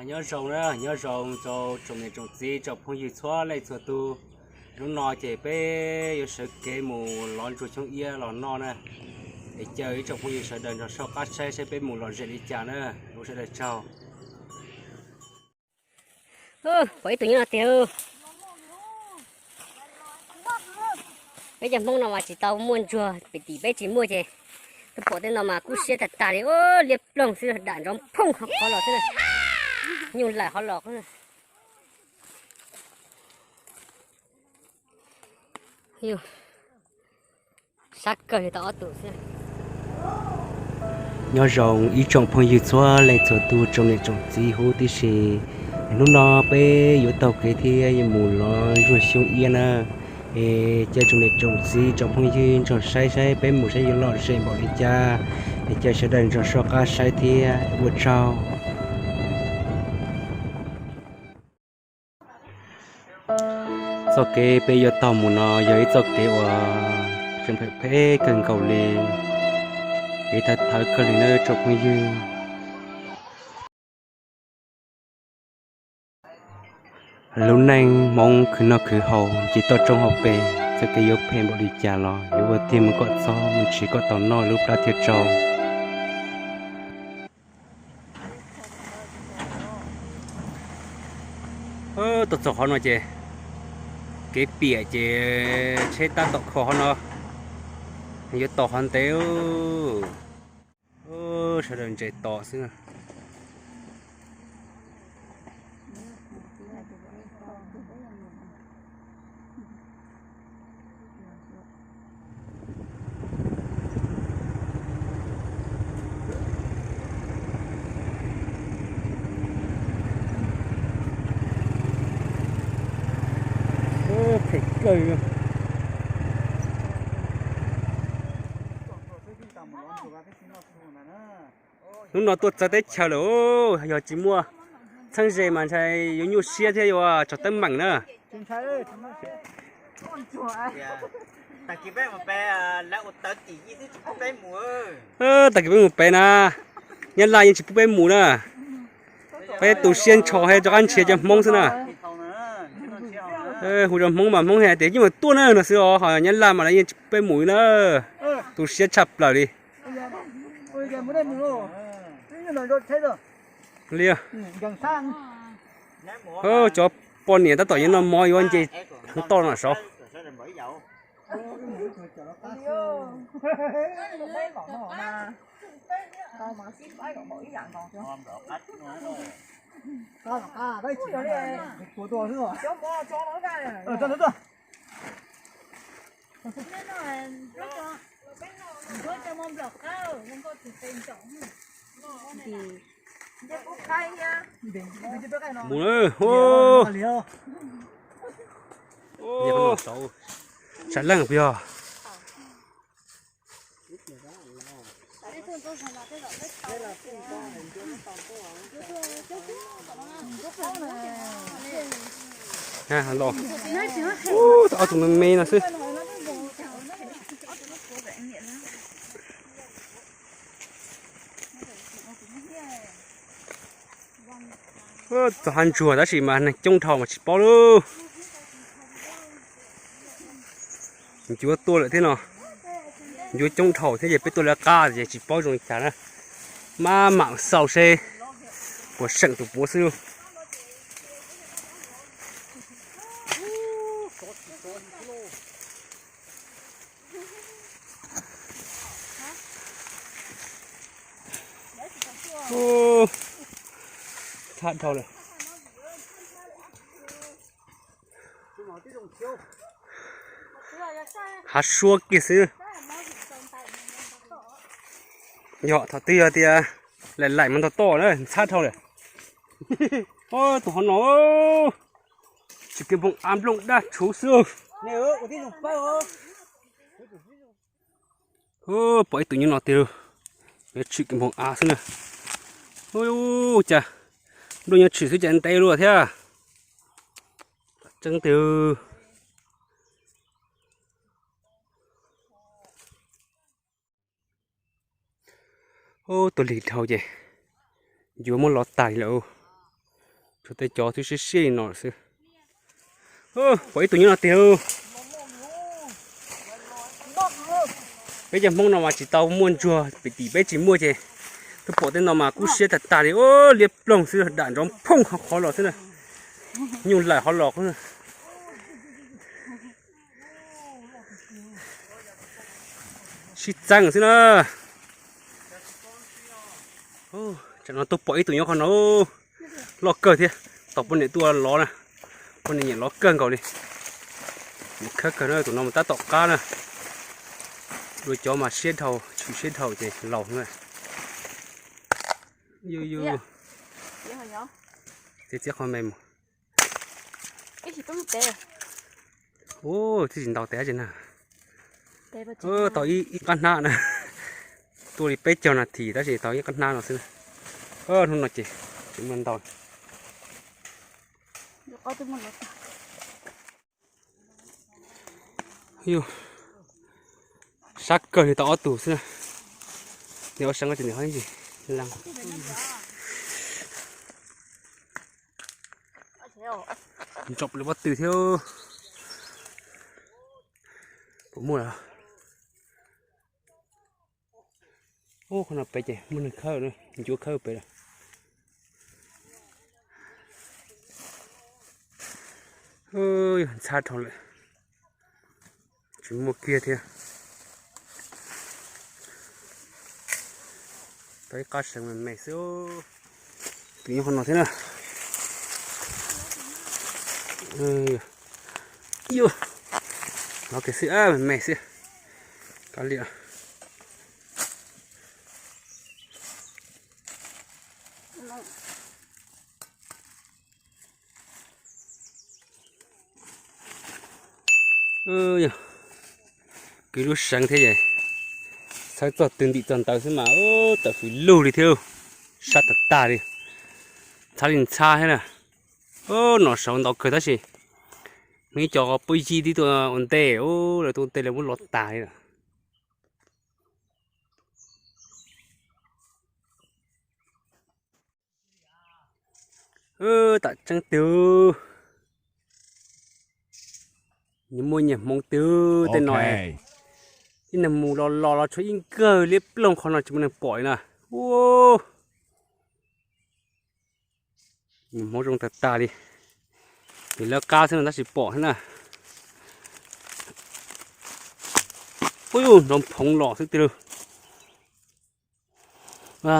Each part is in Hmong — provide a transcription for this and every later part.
Nyob zoo na, nyob zoo rau tsoom niam tsoom txiv tsoom phooj ywg txhua leej txhua tus. Hnub no ces peb yuav sawv kev mus lov ntsuag xyoob iab los noj na. Es caw ib tsoom phooj ywg sawv daws nrog soj qab saib saib peb mus lom zem li cas na. Ua sawv daws tsaug. Pom ib tug nyob no tiag. Peb cov Hmoob no mas tsis tau muaj ntsuag, pem tim peb tsis muaj ces tuaj pom tej no mas kub siab tag tag li, liab ploog xwb, dam ntsov phooj qhov los xwb, nyuj lawm qhov los. Sab kawg li tau ob tug xwb. Nyob zoo ib tsoom phooj ywg txhua leej txhua tus, tsoom niam tsoom txiv huv tib si. Hnub no peb yuav taug kev thiab yuav mus lov ntsuag xyoob iab na. Es caw tsoom niam tsoom txiv tsoom phooj ywg nrog saib saib peb mus saib yuav lom zem npaum li cas. Es caw sawv daws nrog soj qab saib thiab ua tsaug. Txoj kev peb yuav taug mus no yog ib txoj kev uas tseem phem phem kawg nkaus li, kev thawv thawv kawg li na tsoom phooj ywg. Lub neej Hmoob khwv noj khwv haus ces toj roob hauv pes, txoj kev yuav phem npaum li cas los yuav ua tiag mus kom txog mus nrhiav kom tau noj lub plab thiaj tsau. Tuaj txog qhov no ces kev piam ces tsheb tab tom kho qhov no, yuav tos qhov ntev. Sawv daws ntses tos xwb. Phem kawg. Hnub no tuaj txawv teb chaws lawm, yog tsis muaj txheeb ze mas ntshai yuav nyuaj siab thiab yuav tsaug teeb meem na. Tag kis peb mus pem na, Nyab Laj yeej tsis pub peb mus na. Peb tu siab ntsho thiab rov qab nrhiav cov Hmoob xwb na. Hu cov Hmoob mas Hmoob hais tias yeej mam tuaj na no xwb os, ho Nyab Laj mas lawv yeej tsis pub peb mus li na. Tu siab tshaj plaws li. Li, cov poj niam tab tom yuav noj mov yuav nce toj no saud. Mus, sav leej puas yog? Los, ob tug me me no xwb. Txog hav ntsuag tab sis mas neeg coob dhau mas tsis paub lauj. Ncuav tuaj lawm thiab no, ncuav coob dhau thiab ces peb tuaj lawv qab ces tsis paub zoo li cas na. Maj mam xauj seb puas seem tus puav xwb. Txhab dhau lawm. Hav suab kiag xwb. Yog thaum twg yog tias laim laim mas ntog toj na, ntxhab dhau lawm. Tus hov no, tshwm kiag npoo av nplooj daj rhuv xwb. Pom ib tug nyob no tiag, yuav tshwm kiag npoo av xwb na. Ua cas nplooj nyob tshwm xwb cas ntev luaj thiab. Tseeb tiag. Ub, tuaj lig dhau ces ncuav muab lov tag lawm. Tshuav tej cov twb siab siab li no xwb. Pom ib tug nyob no tiag. Peb cov Hmoob no mas tsis tau muaj ntsuag pem tim peb tsis muaj ces tuaj pom tej no mas kub siab tag tag li. Liab ploog xwb, dam ntsov phooj qhov los xwb na. Nyuj lawm qhov los. Sib txeeb xwb na. Tsam no tuaj pom ib tug nyob qhov no. Loj kawg thiab, tos poj niam tuaj lov na. Poj niam nyiam lov kawg nkaus li. Nyiam khawb kawg na, tus no mas tab tom qab na. Dua cov mas siab dhau, tshwm siab dhau ces laus na. Txiav txiav qhov me mus. Twb tsis ntau tes na. Tau ib qab hnab na. Tuaj li peb caug nas this tab sis tau ib qab hnab no xwb. Hnub no ces tsis muaj ntau. Sab kawg li tau ob tug xwb na. Niam ua seev ces niam ho ib ntsis lees. Ntsom li pob tw thiab. Puas muaj lawm? Ub, qhov no pem ces muaj neeg khawb, ncuav khawb pem lawm. Ntxhab dhau lawm, tsis muaj kiag thiab. Tau ib qab seev me me xwb. Tus nyob qhov no thiab na. Lov kiag xwb, me me xwb. Kav liam. Kwv lub seev thiab es, txhawb txog twg ntim txog ntawd xwb mas tawm fwm lug li thiab, sab tag tag li, ntxhab li ntxhab thiab na. Noj saud ntau kawg tab sis hnub ib co pub yig tib tug ua ntej, lawv tus ua ntej lawv muab lov tag li lawm. Tam tseeb twg, nyias muaj nyias hmoov twg tej no. Ib neeg mus los los los tshuav ib nkawg liab ploog qhov no tsis muaj neeg pom li na. Nyias hmoov zoo tag tag li. Nws lawv qab xwb no tab sis pom thiab na. Ub, nrov phoov los xwb tiag lauj.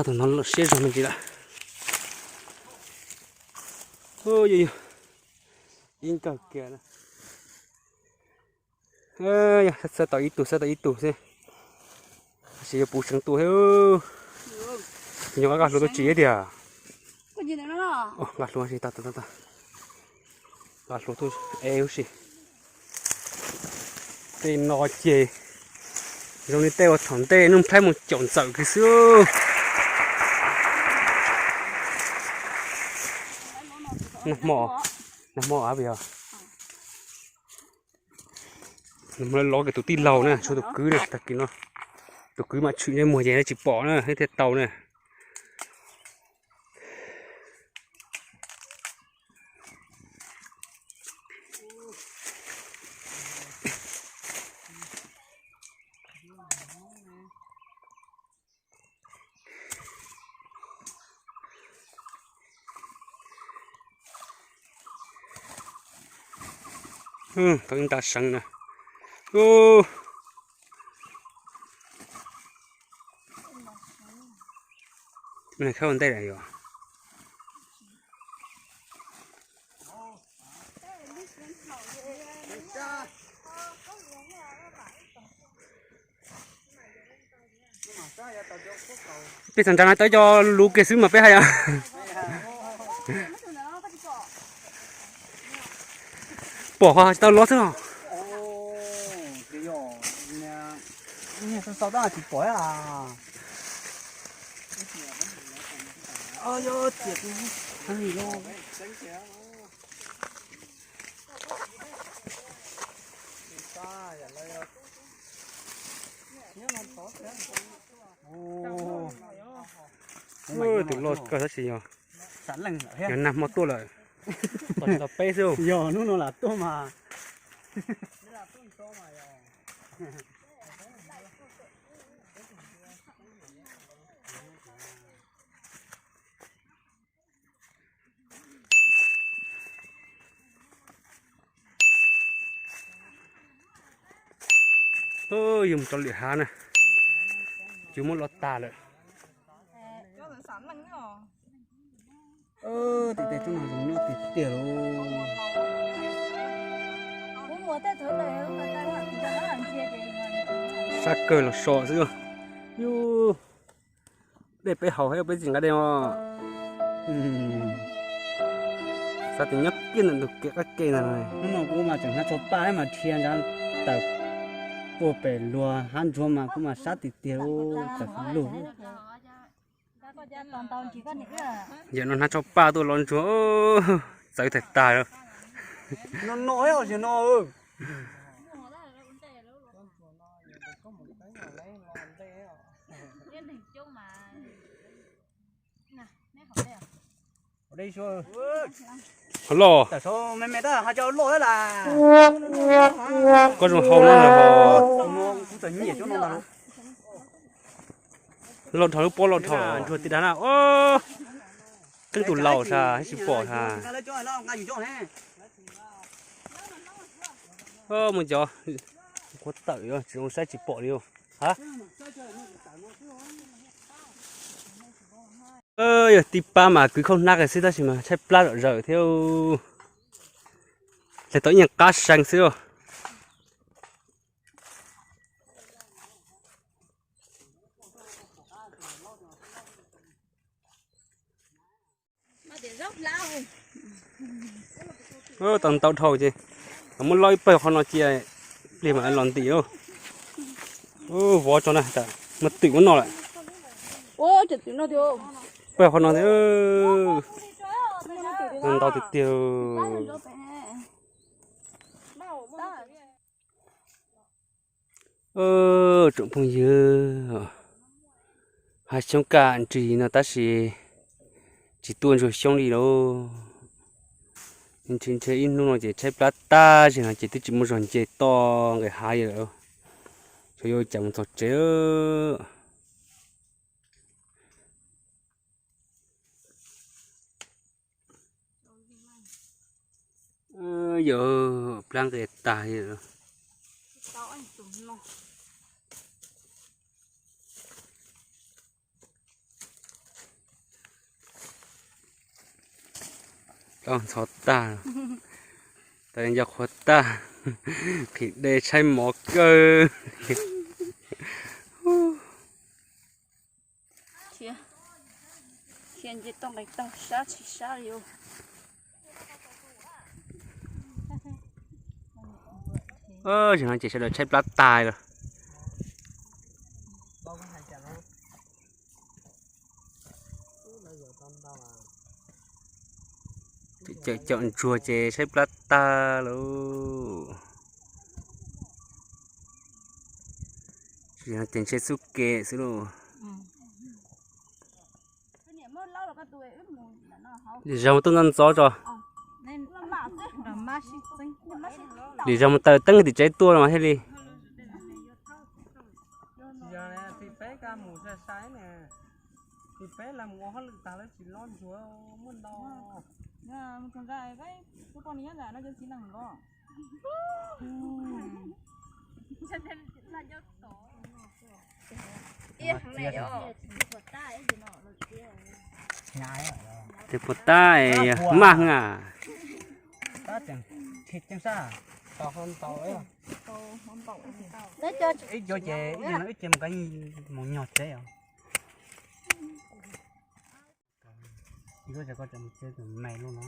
Tus no siab zog me ntsis lawm. Ib nkawg kiag. Xav tau ib tug, xav tau ib tug xwb. Tab sis yuav puv seev tua thiab. Nyob nqa hluas tuaj tsis tiag. Nqa hluas tsis tau, nqa hluas tuaj ev huv si. Tej no ces zoo li tej uas thaum ntej Nuj Nplhaib mus caum ntxawm kiag xwb. Nag hmo, nag hmo av yog. Nag hmo lov kiag tus tij laug na, tshuav tus kwv na, tag kis no tus kwv mam tshwm ntsej muag ces tsis pom na thiaj tau na. Tau ib nta seev na. Khawb ua ntej lawm yog. Peb txog nrad no tau cov lus kiag xwb mas peb hais. Pom qhov tsis tau lov xwb los. Tus loj kawg tab sis yog Yog nag hmo tuaj lawm, tau peb xwb. Yog hnub no lam tuaj mas. Yus mus rau lwm hav na, yus muab los tag lawm. Tim tej tsob no zoo nyob tiag tiag lauj. Sab kawg los so xwb. Yus, dej peb haus thiab peb tsis nqa dej os. Xav tias nyob kiag ntawm ntug kev qab ke ntag. Hnub no kuv mas tseem hnav tsho paj thiab mas dhia nrad tawm puag pem luag hav ntsuag mas kuv mas sab tiag tiag lauj, tawm lug. Yam no hnav tsho paj tuaj los ntsuag, txawv tag tag. No no no. Ho los. Koj zoo hau no los. Loj dhau lub pob loj dhau ntsuag ti dag na. Qeeb tus laus sas tsis pom sas. Mus cov, qhuav tawm tsis zoo saib tsis pom li. Yog tib pab mas kwv khaub hnab xwb tab sis mas tshaib plab zom zaws thiab. Hle tau ib nyuag qab seev xwb. Tau ntau dhau ces muab lob ib pawg qhov no cia, pliag mam los ntim. Vov tso na, muab twm muab noj lawm. Pawg qhov no ntau tiag tiag. Tsoom phooj ywg, hav xyoob kaj nrig no tab sis tsis tuaj ntsuag xyoob li lauj. Ntshe ntshe ib hnub no ces tshaib plab tag zog no ces twb tsis muaj zog nce toj nqes hav li lawm. Xyov yuav ua cas mus txog tsev. Yog plab nqes tag li. Plab ntxhov tag, tas yog qhuav tag, qhim dej tshaib mov kawg. Khiav nce toj nqes tag sab tsis sab li. Zaum no ces sawv daws tshaib plab tag lawm. Caum caum ntsuag ces tshaib plab tag lauj. Ces ntshe xub ke xwb lauj. Lwm zaug tuaj ntxov ntxov tso. Lwm zaug mus taws teeb tim tsev tuaj mas thiaj li. Tes puas tab, maj heev a. Ib co ces ib co no ib ce mus kav mus nyog tsev os. Ib co ces koj tseem mus tsev tus me lub no.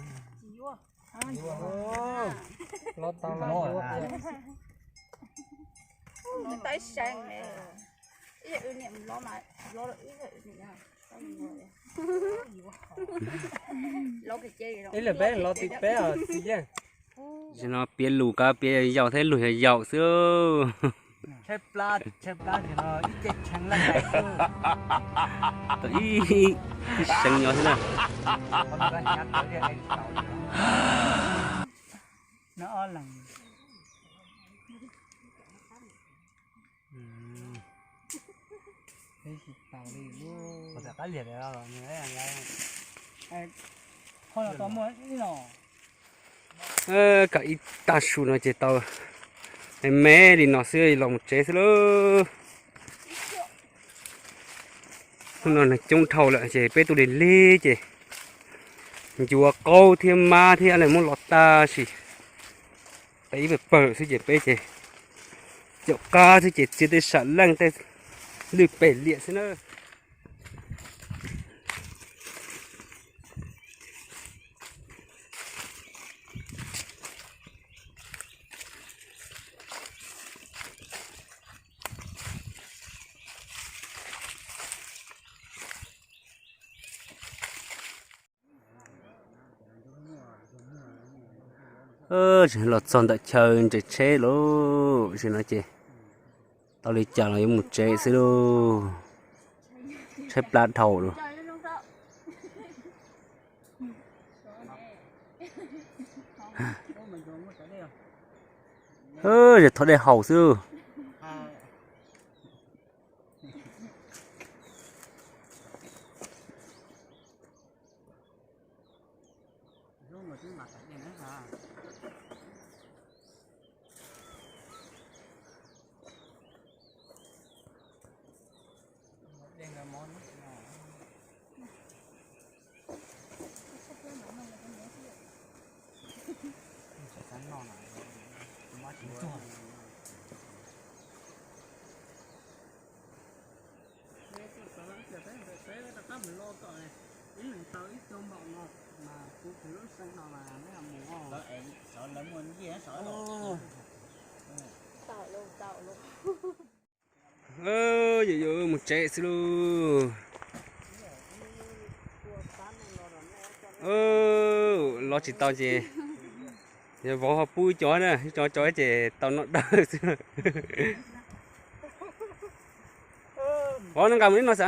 Ib lwm peb los tim peb os txiv Yeej. Tam sim no piav lus kab piav yog yaus thiab lus yog yaus xwb. Tshaib plab, tshaib plab ntawm no ib ce tshee laj ntais xwb. Tau ib, ib seev nyob xwb na. No ob leeg. Kom ib tag su no ces tau me me li no xwb los mus tsev xwb lauj. Hnub no neeg coob dhau lawm ces peb tuaj lig lig ces ncuav qaub thiab mab thiab lawv muab los tag sim. Tau ib pawg pawg xwb ces peb ces caum qab xwb ces txiav tej sam leej tej lwj pem liam xwb na. Los txog ntawm chaw nres tsheb lauj, tam sim no ces tau li cas los yuav mus tsev xwb lauj. Tshaib plab dhau lawm. Ces thov dej haus xwb. Yus yuav mus tsev xwb lauj. Los tsis tau ces yog vauv ho pub ib co na, ib co co ces tau noj dawb xwb. Vauv, neb nqa mus neb noj xwb.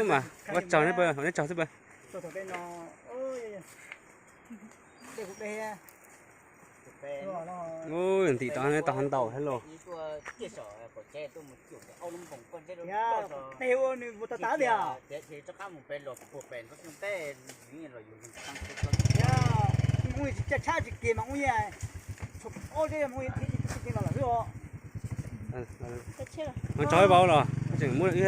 Mas ua tsaug neb pawg, neb tsaug xwb pawg. Ntim tau neb tau hov ntaus thiab lauj. Mus tso vauv los tseem muab ib.